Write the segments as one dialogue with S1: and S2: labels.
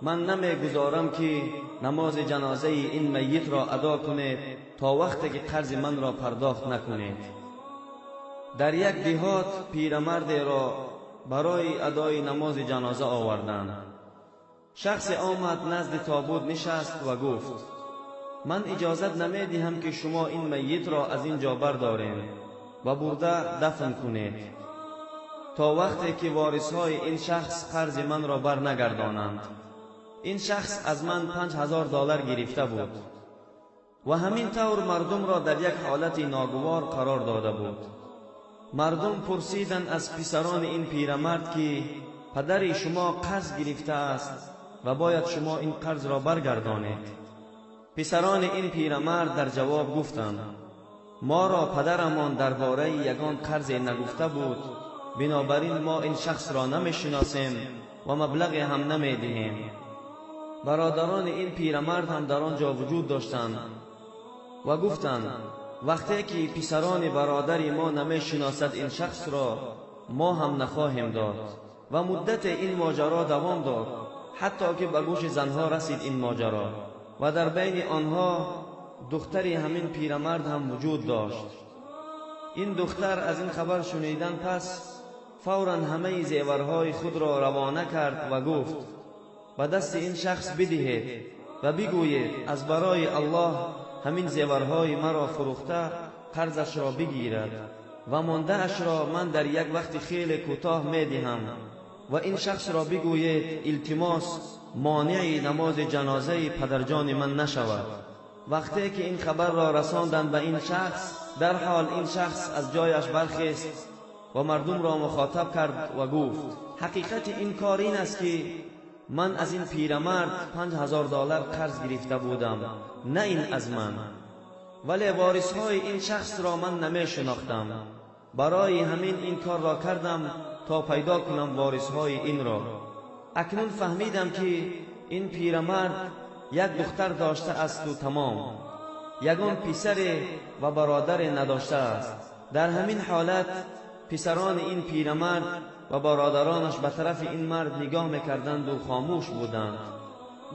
S1: من نمیگذارم که نماز جنازه این میت را ادا کنید تا وقتی که قرض من را پرداخت نکنید. در یک دیهات پیرمرد را برای ادای نماز جنازه آوردند. شخص آمد نزد تابوت نشست و گفت من اجازت نمیدهم که شما این میت را از اینجا بردارید و برده دفن کنید تا وقتی که وارثهای این شخص قرض من را بر نگردانند. این شخص از من $5000 گرفته بود و همین طور مردم را در یک حالت ناگوار قرار داده بود. مردم پرسیدند از پسران این پیرمرد که پدر شما قرض گرفته است و باید شما این قرض را برگردانید. پسران این پیرمرد در جواب گفتند ما را پدرمان درباره یگان قرض نگفته بود، بنابراین ما این شخص را نمیشناسیم و مبلغ هم نمیدهیم. برادران این پیرمرد هم در آنجا وجود داشتند و گفتند وقتی که پسران برادر ما نمیشناسد این شخص را ما هم نخواهیم داد. و مدت این ماجرا دوام داد حتی که به گوش زنها رسید این ماجرا و در بین آنها دختری همین پیرمرد هم وجود داشت. این دختر از این خبر شنیدن پس فورا همه زیورهای خود را روانه کرد و گفت به دست این شخص بدهید و بگویید از برای الله همین زیورهای مرا فروخته قرضش را بگیرد و مانده اش را من در یک وقت خیلی کوتاه میدهم و این شخص را بگویید التماس مانع نماز جنازه پدرجان من نشود. وقتی که این خبر را رساندند به این شخص، در حال این شخص از جایش برخیست و مردم را مخاطب کرد و گفت حقیقت این کار این است که من از این پیرمرد $5000 قرض گرفته بودم، نه این از من، ولی وارثهای این شخص را من نمی شناختم، برای همین این کار را کردم تا پیدا کنم وارثهای این را. اکنون فهمیدم که این پیرمرد یک دختر داشته است و تمام، یگان پسر و برادر نداشته است. در همین حالت پسران این پیرمرد و برادرانش به طرف این مرد نگاه میکردند و خاموش بودند.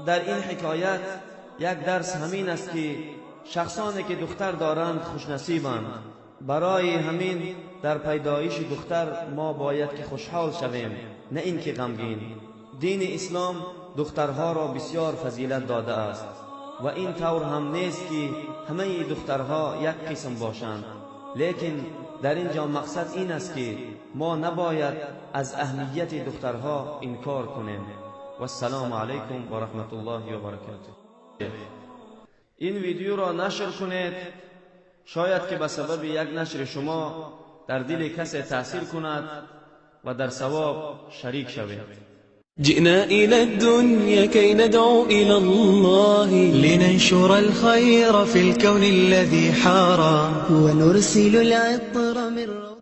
S1: در این حکایت یک درس همین است که شخصانی که دختر دارند خوشنصیبند. برای همین در پیدایش دختر ما باید که خوشحال شویم، نه اینکه غمگین. دین اسلام دخترها را بسیار فضیلت داده است و این طور هم نیست که همه دخترها یک قسم باشند، لیکن در اینجا مقصد این است که ما نباید از اهمیت دخترها انکار کنیم. و السلام علیکم و رحمت الله و برکاته. این ویدیو را نشر کنید، شاید که به سبب یک نشر شما در دل کسی تاثیر کند و در ثواب شریک شوید.
S2: جئنا إلى الدنيا كي ندعو إلى الله
S3: لننشر الخير في الكون الذي حارى
S4: ونرسل العطر من